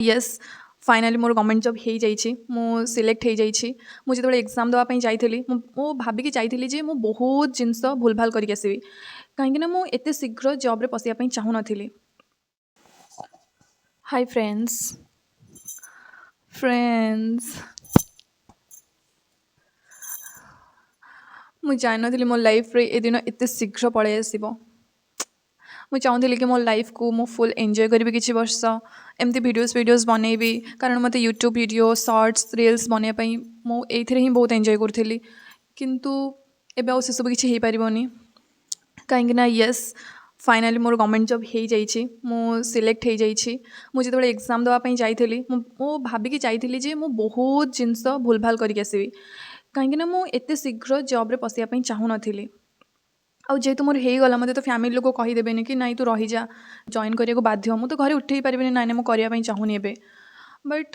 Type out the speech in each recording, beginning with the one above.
Yes, finally ମୋର government job ହେଇଯାଇଛି, ମୁଁ ସିଲେକ୍ଟ ହେଇଯାଇଛି। ମୁଁ ଯେତେବେଳେ ଏକ୍ଜାମ୍ ଦେବା ପାଇଁ ଯାଇଥିଲି, ମୁଁ ଭାବିକି ଯାଇଥିଲି ଯେ ମୁଁ ବହୁତ ଜିନିଷ ଭୁଲଭାଲ କରିକି ଆସିବି, କାହିଁକିନା ମୁଁ ଏତେ ଶୀଘ୍ର ଜବ୍ରେ ପଶିବା ପାଇଁ ଚାହୁଁନଥିଲି। ହାଇ ଫ୍ରେଣ୍ଡସ୍, ଫ୍ରେଣ୍ଡସ୍, ମୁଁ ଜାଣିନଥିଲି ମୋ ଲାଇଫ୍ରେ ଏ ଦିନ ଏତେ ଶୀଘ୍ର ପଳେଇ ଆସିବ। ମୁଁ ଚାହୁଁଥିଲି କି ମୋ ଲାଇଫ୍କୁ ମୁଁ ଫୁଲ୍ ଏନ୍ଜୟ କରିବି, କିଛି ବର୍ଷ ଏମିତି ଭିଡ଼ିଓଜ୍ ବନେଇବି, କାରଣ ମୋତେ ୟୁଟ୍ୟୁବ୍ ଭିଡ଼ିଓ, ସର୍ଟସ୍, ରିଲ୍ସ ବନେଇବା ପାଇଁ ମୁଁ ଏଇଥିରେ ହିଁ ବହୁତ ଏନ୍ଜୟ କରୁଥିଲି। କିନ୍ତୁ ଏବେ ଆଉ ସେସବୁ କିଛି ହେଇପାରିବନି, କାହିଁକିନା ୟେସ୍, ଫାଇନାଲି ମୋର ଗଭର୍ଣ୍ଣମେଣ୍ଟ ଜବ୍ ହେଇଯାଇଛି, ମୁଁ ସିଲେକ୍ଟ ହେଇଯାଇଛି। ମୁଁ ଯେତେବେଳେ ଏକ୍ଜାମ୍ ଦେବା ପାଇଁ ଯାଇଥିଲି, ମୁଁ ଭାବିକି ଯାଇଥିଲି ଯେ ମୁଁ ବହୁତ ଜିନିଷ ଭୁଲଭାଲ କରିକି ଆସିବି, କାହିଁକିନା ମୁଁ ଏତେ ଶୀଘ୍ର ଜବ୍ରେ ପଶିବା ପାଇଁ ଚାହୁଁନଥିଲି। ଆଉ ଯେହେତୁ ମୋର ହେଇଗଲା, ମୋତେ ତ ଫ୍ୟାମିଲି ଲୋକ କହିଦେବେନି କି ନାଇଁ ତୁ ରହିଯା, ଜଏନ୍ କରିବାକୁ ବାଧ୍ୟ। ମୁଁ ତ ଘରେ ଉଠେଇ ପାରିବିନି, ନାଇଁ ନାଇଁ ମୁଁ କରିବା ପାଇଁ ଚାହୁଁନି ଏବେ। ବଟ୍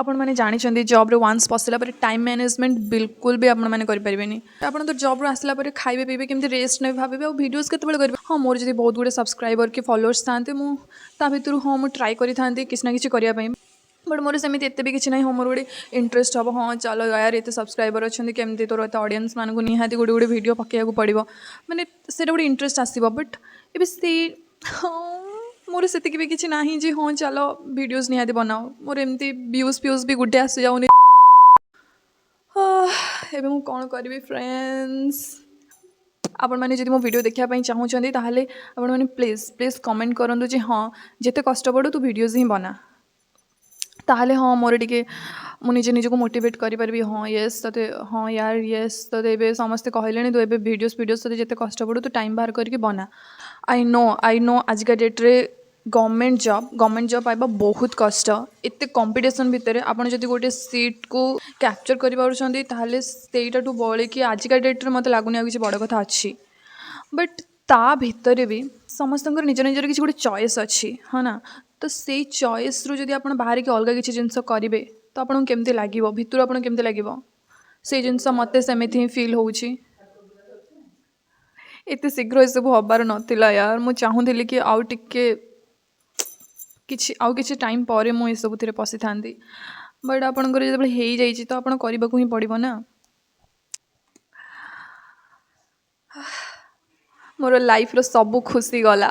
ଆପଣମାନେ ଜାଣିଛନ୍ତି, ଜବ୍ରେ ୱାନ୍ସ ପଶିଲା ପରେ ଟାଇମ୍ ମ୍ୟାନେଜମେଣ୍ଟ ବିଲକୁଲ ବି ଆପଣମାନେ କରିପାରିବେନି। ଆପଣ ତ ଜବ୍ରୁ ଆସିଲା ପରେ ଖାଇବେ, ପିଇବେ, କେମିତି ରେଷ୍ଟ ନେବେ ଭାବିବେ, ଆଉ ଭିଡ଼ିଓଜ୍ କେତେବେଳେ କରିବେ? ହଁ, ମୋର ଯଦି ବହୁତ ଗୁଡ଼ିଏ ସବସ୍କ୍ରାଇବର୍ କି ଫଲୋଅର୍ସ ଥାନ୍ତେ, ମୁଁ ତା ଭିତରୁ ହଁ ମୁଁ ଟ୍ରାଏ କରିଥାନ୍ତି କିଛି ନା କିଛି କରିବା ପାଇଁ। ବଟ୍ ମୋର ସେମିତି ଏତେ ବି କିଛି ନାହିଁ। ହଁ, ମୋର ଗୋଟେ ଇଣ୍ଟରେଷ୍ଟ ହେବ, ହଁ ଚାଲ ୟାର, ଏତେ ସବସ୍କ୍ରାଇବର୍ ଅଛନ୍ତି, କେମିତି ତୋର ଏତେ ଅଡ଼ିଏନ୍ସ ମାନଙ୍କୁ ନିହାତି ଗୋଟେ ଗୋଟେ ଭିଡ଼ିଓ ପକାଇବାକୁ ପଡ଼ିବ, ମାନେ ସେଇଟା ଗୋଟେ ଇଣ୍ଟରେଷ୍ଟ ଆସିବ। ବଟ୍ ଏବେ ସେଇ ହଁ ମୋର ସେତିକି ବି କିଛି ନାହିଁ ଯେ ହଁ ଚାଲ ଭିଡ଼ିଓଜ୍ ନିହାତି ବନାଅ। ମୋର ଏମିତି ଭ୍ୟୁଜ୍ ଫ୍ୟୁଜ୍ ବି ଗୋଟେ ଆସିଯାଉନି। ଏବେ ମୁଁ କ'ଣ କରିବି? ଫ୍ରେଣ୍ଡସ୍, ଆପଣମାନେ ଯଦି ମୋ ଭିଡ଼ିଓ ଦେଖିବା ପାଇଁ ଚାହୁଁଛନ୍ତି, ତାହେଲେ ଆପଣମାନେ ପ୍ଲିଜ୍ ପ୍ଲିଜ୍ କମେଣ୍ଟ କରନ୍ତୁ ଯେ ହଁ, ଯେତେ କଷ୍ଟ ପଡ଼ୁ ତୁ ଭିଡ଼ିଓଜ୍ ହିଁ ବନା। ତାହେଲେ ହଁ ମୋର ଟିକେ ମୁଁ ନିଜେ ନିଜକୁ ମୋଟିଭେଟ୍ କରିପାରିବି। ହଁ ୟେସ୍, ତୋତେ ହଁ ୟାର, ୟେସ୍, ତୋତେ ଏବେ ସମସ୍ତେ କହିଲେଣି, ତୁ ଏବେ ଭିଡ଼ିଓସ୍ ଫିଡ଼ିଓସ୍ ତୋତେ ଯେତେ କଷ୍ଟ ପଡ଼ୁ ତୁ ଟାଇମ୍ ବାହାର କରିକି ବନା। I no, I no, ଆଜିକା ଡେଟ୍ରେ ଗଭର୍ଣ୍ଣମେଣ୍ଟ ଜବ୍ ପାଇବା ବହୁତ କଷ୍ଟ। ଏତେ କମ୍ପିଟିସନ୍ ଭିତରେ ଆପଣ ଯଦି ଗୋଟେ ସିଟ୍କୁ କ୍ୟାପଚର୍ କରିପାରୁଛନ୍ତି, ତାହେଲେ ସେଇଟାଠୁ ବଳିକି ଆଜିକା ଡେଟ୍ରେ ମୋତେ ଲାଗୁନି ଆଉ କିଛି ବଡ଼ କଥା ଅଛି। ବଟ୍ ତା ଭିତରେ ବି ସମସ୍ତଙ୍କର ନିଜ ନିଜର କିଛି ଗୋଟେ ଚଏସ୍ ଅଛି, ହଁ ନା? ତ ସେଇ ଚଏସ୍ରୁ ଯଦି ଆପଣ ବାହାରିକି ଅଲଗା କିଛି ଜିନିଷ କରିବେ, ତ ଆପଣଙ୍କୁ କେମିତି ଲାଗିବ? ଭିତରୁ ଆପଣଙ୍କୁ କେମିତି ଲାଗିବ? ସେଇ ଜିନିଷ ମୋତେ ସେମିତି ହିଁ ଫିଲ୍ ହେଉଛି। ଏତେ ଶୀଘ୍ର ଏସବୁ ହେବାର ନଥିଲା ୟାର। ମୁଁ ଚାହୁଁଥିଲି କି ଆଉ ଟିକେ କିଛି, ଆଉ କିଛି ଟାଇମ୍ ପରେ ମୁଁ ଏସବୁଥିରେ ପଶିଥାନ୍ତି। ବଟ୍ ଆପଣଙ୍କର ଯେତେବେଳେ ହେଇଯାଇଛି, ତ ଆପଣ କରିବାକୁ ହିଁ ପଡ଼ିବ ନା। ମୋର ଲାଇଫ୍ର ସବୁ ଖୁସି ଗଲା,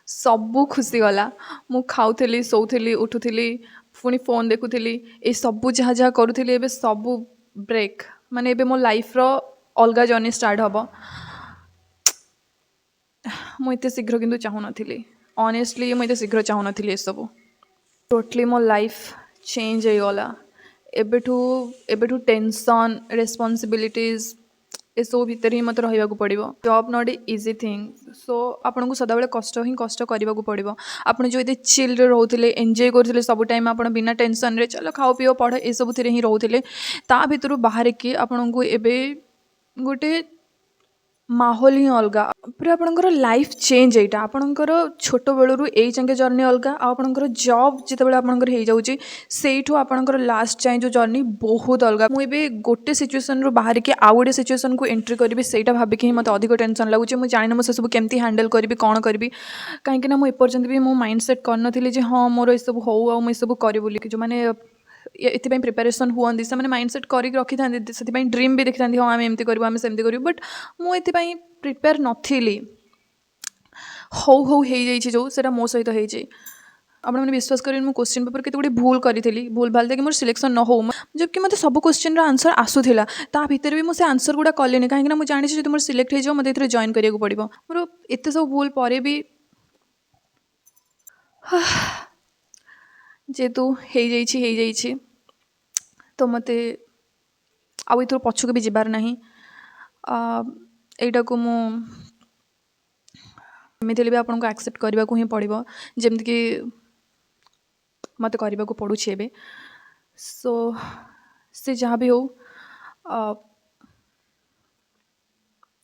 ସବୁ ଖୁସି ଗଲା। ମୁଁ ଖାଉଥିଲି, ଶୋଉଥିଲି, ଉଠୁଥିଲି, ପୁଣି ଫୋନ୍ ଦେଖୁଥିଲି, ଏସବୁ ଯାହା ଯାହା କରୁଥିଲି, ଏବେ ସବୁ ବ୍ରେକ୍। ମାନେ ଏବେ ମୋ ଲାଇଫ୍ର ଅଲଗା ଜର୍ଣ୍ଣି ଷ୍ଟାର୍ଟ ହେବ। ମୁଁ ଏତେ ଶୀଘ୍ର କିନ୍ତୁ ଚାହୁଁନଥିଲି। ଅନେଷ୍ଟଲି, ମୁଁ ଏତେ ଶୀଘ୍ର ଚାହୁଁନଥିଲି ଏସବୁ। ଟୋଟାଲି ମୋ ଲାଇଫ୍ ଚେଞ୍ଜ ହେଇଗଲା। ଏବେଠୁ ଟେନସନ୍, ରେସ୍ପନ୍ସିବିଲିଟିଜ୍, ଏସବୁ ଭିତରେ ହିଁ ମୋତେ ରହିବାକୁ ପଡ଼ିବ। Job not a easy thing, so ଆପଣଙ୍କୁ ସଦାବେଳେ କଷ୍ଟ ହିଁ କଷ୍ଟ କରିବାକୁ ପଡ଼ିବ। ଆପଣ ଯେଉଁ ଏତେ ଚିଲ୍ରେ ରହୁଥିଲେ, ଏନ୍ଜୟ କରୁଥିଲେ, ସବୁ ଟାଇମ୍ ଆପଣ ବିନା ଟେନସନ୍ରେ ଚାଲ ଖାଅ, ପିଅ, ପଢ଼, ଏସବୁଥିରେ ହିଁ ରହୁଥିଲେ, ତା ଭିତରୁ ବାହାରିକି ଆପଣଙ୍କୁ ଏବେ ଗୋଟେ ମାହୋଲ ହିଁ ଅଲଗା ପୁରା। ଆପଣଙ୍କର ଲାଇଫ୍ ଚେଞ୍ଜ ଏଇଟା। ଆପଣଙ୍କର ଛୋଟବେଳରୁ ଏଇ ଯାକେ ଜର୍ଣ୍ଣି ଅଲଗା, ଆଉ ଆପଣଙ୍କର ଜବ୍ ଯେତେବେଳେ ଆପଣଙ୍କର ହେଇଯାଉଛି, ସେଇଠୁ ଆପଣଙ୍କର ଲାଷ୍ଟ ଯାଏଁ ଯେଉଁ ଜର୍ଣ୍ଣି ବହୁତ ଅଲଗା। ମୁଁ ଏବେ ଗୋଟେ ସିଚୁଏସନ୍ରୁ ବାହାରିକି ଆଉ ଗୋଟେ ସିଚୁଏସନ୍କୁ ଏଣ୍ଟ୍ରି କରିବି, ସେଇଟା ଭାବିକି ହିଁ ମୋତେ ଅଧିକ ଟେନସନ୍ ଲାଗୁଛି। ମୁଁ ଜାଣିନି ମୁଁ ସେସବୁ କେମିତି ହ୍ୟାଣ୍ଡେଲ୍ କରିବି, କ'ଣ କରିବି, କାହିଁକିନା ମୁଁ ଏପର୍ଯ୍ୟନ୍ତ ବି ମୋ ମାଇଣ୍ଡ ସେଟ୍ କରିନଥିଲି ଯେ ହଁ ମୋର ଏସବୁ ହଉ ଆଉ ମୁଁ ଏସବୁ କରିବି ବୋଲି। ଯେଉଁମାନେ ଏଥିପାଇଁ ପ୍ରିପାରେସନ୍ ହୁଅନ୍ତି, ସେମାନେ ମାଇଣ୍ଡ ସେଟ୍ କରିକି ରଖିଥାନ୍ତି, ସେଥିପାଇଁ ଡ୍ରିମ୍ ବି ଦେଖିଥାନ୍ତି, ହଁ ଆମେ ଏମିତି କରିବୁ, ଆମେ ସେମିତି କରିବୁ। ବଟ୍ ମୁଁ ଏଥିପାଇଁ ପ୍ରିପେୟାର ନଥିଲି। ହଉ ହଉ ହେଇଯାଇଛି ଯେଉଁ, ସେଇଟା ମୋ ସହିତ ହେଇଛି। ଆପଣମାନେ ବିଶ୍ୱାସ କରିବେନି, ମୁଁ କୋଶ୍ଚିନ୍ ପେପର୍ କେତେ ଗୁଡ଼ିଏ ଭୁଲ କରିଥିଲି। ଭୁଲ ଭାଲ ଦେଇକି ମୋର ସିଲେକ୍ସନ୍ ନ ହଉ, ଜବକି ମୋତେ ସବୁ କୋଶ୍ଚିନ୍ର ଆନ୍ସର୍ ଆସୁଥିଲା। ତା ଭିତରେ ବି ମୁଁ ସେ ଆନ୍ସର୍ ଗୁଡ଼ା କଲିନି, କାହିଁକିନା ମୁଁ ଜାଣିଛି ଯଦି ମୋର ସିଲେକ୍ଟ ହେଇଯିବ, ମୋତେ ଏଥିରେ ଜଏନ୍ କରିବାକୁ ପଡ଼ିବ। ମୋର ଏତେ ସବୁ ଭୁଲ ପରେ ବି ଯେହେତୁ ହେଇଯାଇଛି ହେଇଯାଇଛି, ତ ମୋତେ ଆଉ ଏଥିରୁ ପଛକୁ ବି ଯିବାର ନାହିଁ। ଏଇଟାକୁ ମୁଁ ଏମିତି ହେଲେ ବି ଆପଣଙ୍କୁ ଆକ୍ସେପ୍ଟ କରିବାକୁ ହିଁ ପଡ଼ିବ, ଯେମିତିକି ମୋତେ କରିବାକୁ ପଡ଼ୁଛି ଏବେ। ସୋ ସେ ଯାହା ବି ହଉ,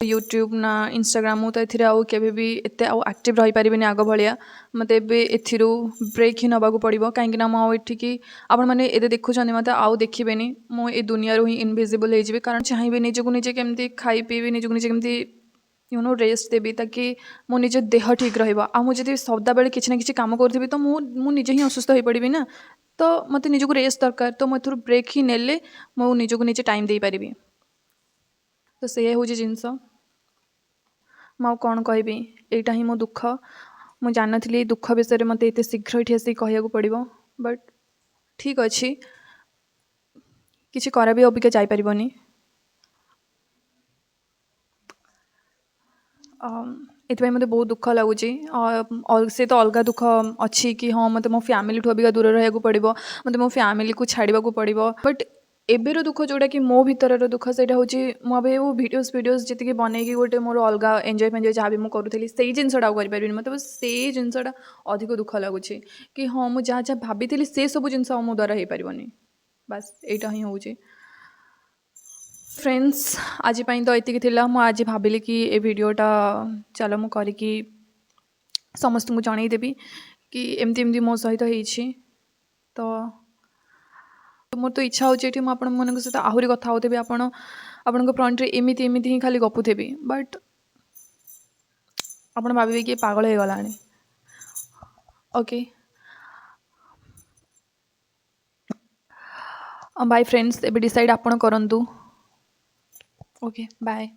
ୟୁଟ୍ୟୁବ୍ ନା ଇନଷ୍ଟାଗ୍ରାମ, ମୁଁ ତ ଏଥିରେ ଆଉ କେବେ ବି ଏତେ ଆଉ ଆକ୍ଟିଭ୍ ରହିପାରିବିନି ଆଗ ଭଳିଆ। ମୋତେ ଏବେ ଏଥିରୁ ବ୍ରେକ୍ ହିଁ ନେବାକୁ ପଡ଼ିବ, କାହିଁକିନା ମୁଁ ଆଉ ଏଠିକି ଆପଣମାନେ ଏବେ ଦେଖୁଛନ୍ତି, ମୋତେ ଆଉ ଦେଖିବେନି। ମୁଁ ଏ ଦୁନିଆରୁ ହିଁ ଇନଭିଜିବଲ୍ ହେଇଯିବି, କାରଣ ଚାହିଁବି ନିଜକୁ ନିଜେ କେମିତି ଖାଇ ପିଇବି, ନିଜକୁ ନିଜେ କେମିତି ରେଷ୍ଟ ଦେବି, ତାକି ମୋ ନିଜ ଦେହ ଠିକ୍ ରହିବ। ଆଉ ମୁଁ ଯଦି ସଦାବେଳେ କିଛି ନା କିଛି କାମ କରୁଥିବି, ତ ମୁଁ ମୁଁ ନିଜେ ହିଁ ଅସୁସ୍ଥ ହୋଇପଡ଼ିବି ନା। ତ ମୋତେ ନିଜକୁ ରେଷ୍ଟ ଦରକାର। ତ ମୁଁ ଏଥିରୁ ବ୍ରେକ୍ ହିଁ ନେଲେ ମୁଁ ନିଜକୁ ନିଜେ ଟାଇମ୍ ଦେଇପାରିବି। ତ ସେଇଆ ହେଉଛି ଜିନିଷ। ମୁଁ ଆଉ କ'ଣ କହିବି? ଏଇଟା ହିଁ ମୋ ଦୁଃଖ। ମୁଁ ଜାଣିନଥିଲି ଏଇ ଦୁଃଖ ବିଷୟରେ ମୋତେ ଏତେ ଶୀଘ୍ର ଏଠି ଆସିକି କହିବାକୁ ପଡ଼ିବ, ବଟ୍ ଠିକ୍ ଅଛି, କିଛି କରା ବି ଅବିକା ଯାଇପାରିବନି। ଏଥିପାଇଁ ମୋତେ ବହୁତ ଦୁଃଖ ଲାଗୁଛି। ସେ ତ ଅଲଗା ଦୁଃଖ ଅଛି କି ହଁ, ମୋତେ ମୋ ଫ୍ୟାମିଲିଠୁ ଅବିକା ଦୂରରେ ରହିବାକୁ ପଡ଼ିବ, ମୋତେ ମୋ ଫ୍ୟାମିଲିକୁ ଛାଡ଼ିବାକୁ ପଡ଼ିବ। ବଟ୍ ଏବେର ଦୁଃଖ, ଯେଉଁଟାକି ମୋ ଭିତରର ଦୁଃଖ, ସେଇଟା ହେଉଛି ମୁଁ ଏବେ ଭିଡ଼ିଓସ୍ ଫିଡ଼ିଓସ୍ ଯେତିକି ବନେଇକି ଗୋଟେ ମୋର ଅଲଗା ଏନ୍ଜୟ ଫେଞ୍ଜୟ ଯାହା ବି ମୁଁ କରୁଥିଲି, ସେଇ ଜିନିଷଟା ଆଉ କରିପାରିବିନି। ମୋତେ ବସ୍ ସେଇ ଜିନିଷଟା ଅଧିକ ଦୁଃଖ ଲାଗୁଛି କି ହଁ, ମୁଁ ଯାହା ଯାହା ଭାବିଥିଲି, ସେ ସବୁ ଜିନିଷ ଆଉ ମୋ ଦ୍ୱାରା ହେଇପାରିବନି। ବାସ୍, ଏଇଟା ହିଁ ହେଉଛି। ଫ୍ରେଣ୍ଡସ୍, ଆଜି ପାଇଁ ତ ଏତିକି ଥିଲା। ମୁଁ ଆଜି ଭାବିଲି କି ଏ ଭିଡ଼ିଓଟା ଚାଲ ମୁଁ କରିକି ସମସ୍ତଙ୍କୁ ଜଣେଇଦେବି କି ଏମିତି ଏମିତି ମୋ ସହିତ ହେଇଛି। ତ ମୋର ତ ଇଚ୍ଛା ହେଉଛି ଏଠି ମୁଁ ଆପଣମାନଙ୍କ ସହିତ ଆହୁରି କଥା ହେଉଥିବି, ଆପଣଙ୍କ ଫ୍ରଣ୍ଟରେ ଏମିତି ଏମିତି ହିଁ ଖାଲି ଗପୁଥିବି, ବଟ୍ ଆପଣ ଭାବିବେ କି ପାଗଳ ହେଇଗଲାଣି। Okay, bye friends. ଏବେ ଡିସାଇଡ଼୍ ଆପଣ କରନ୍ତୁ। Okay, bye.